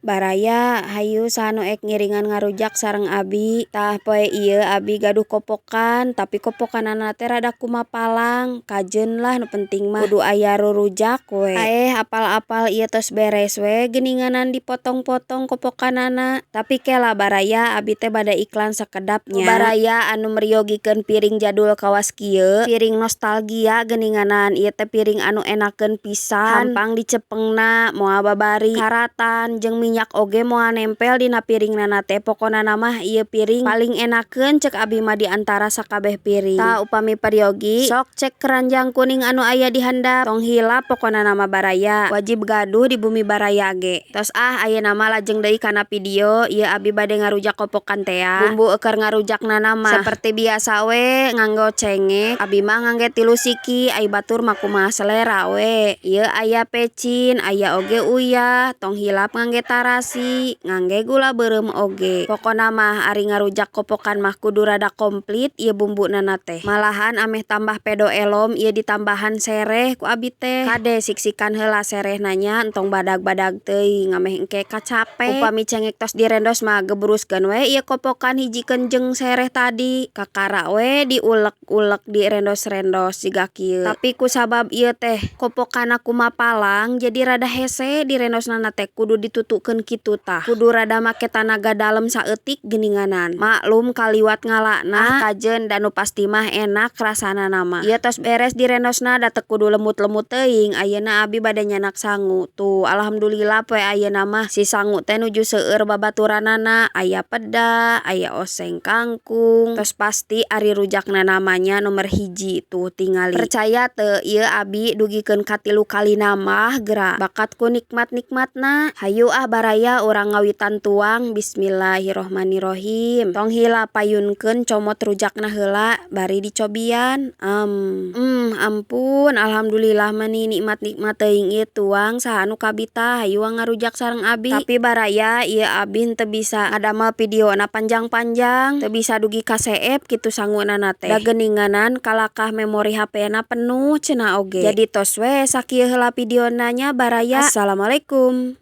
Baraya, hayu saha nu ek ngiringan ngarujak sareng abi? Tah, poe ieu abi gaduh kopokan, tapi kopokanana teh rada kumapalang. Kajeun lah, nu penting mah kudu aya rurujak we. Aeh, apal-apal ieu tos beres we geuninganan dipotong-potong kopokanana. Tapi kela baraya, abi teh bade iklan sakedap nya. Baraya anu meryogikeun piring jadul kawas kieu, piring nostalgia geuninganan, ieu teh piring anu enakeun pisan, hampang dicepengna, moal babari karatan, jeung minyak oge moal nempel dina piringnana teh. Pokona mah ieu piring paling enakeun cek abi mah di antara sakabeh piring. Tah, upami peryogi sok cek keranjang kuning anu aya di handap. Tong hilap, pokona mah baraya wajib gaduh di bumi baraya ge. Tos ah, ayeuna mah lajeng deui kana video. Ieu abi bade ngarujak kopokan tea. Bumbu keur ngarujakna mah seperti biasa we, nganggo cengek, abi mah ngangge 3 siki, ai batur mah kumaha selera we. Ieu aya pecin, aya oge uyah, tong hilap ngangge tarasi, ngangge gula beureum oge. Pokona mah ari ngarujak kopokan mah kudu rada komplit ieu bumbunana teh. Malahan ameh tambah pedo elom, ieu ditambahan sereh ku abi teh. Kade, siksikan heula serehna nya, entong badag-badag teuing, ameh engke kacape. Upami cengek tos direndos mah, gebruskeun we ieu kopokan, hijikeun jeung sereh tadi, kakara we diulek-ulek, direndos-rendos jiga kieu. Tapi kusabab ieu teh kopokanna kumapalang, jadi rada hese direndosna teh, kudu ditutukeun kitu. Tah, kudu rada make tanaga dalem saeutik geuninganan, maklum kaliwat ngalana. Ah, kajeun da nu pasti mah enak rasana mah. Ieu tos beres direndosna, da teu kudu lemut-lemut teuing. Ayeuna abi bade nyandak sangu. Tuh, alhamdulillah poe ayeuna mah si sangu teh nuju seueur babaturanana, aya peda, aya oseng kangkung. Tos pasti ari rujakna namanya nomor 1. Tuh, tingali, percaya teu, ieu abi dugikeun ka 3 kali nambah geura bakat ku nikmat-nikmatna. Hayu ah baraya, urang ngawitan tuang. Bismillahirrohmanirrohim. Tong hilap payunkeun, comot rujakna heula, bari dicobian. Ampun, alhamdulillah, meni nikmat-nikmat teuing ieu tuang. Saha anu kabita? Hayu ngarujak sareng abi. Tapi baraya, ieu abi henteu bisa ngadamel videona panjang-panjang, teu bisa dugi ka seep kitu sangunana teh, da geuninganan kalakah memori HP na penuh cenah oge. Jadi tos we sakieu heula videona nya, baraya. Assalamualaikum.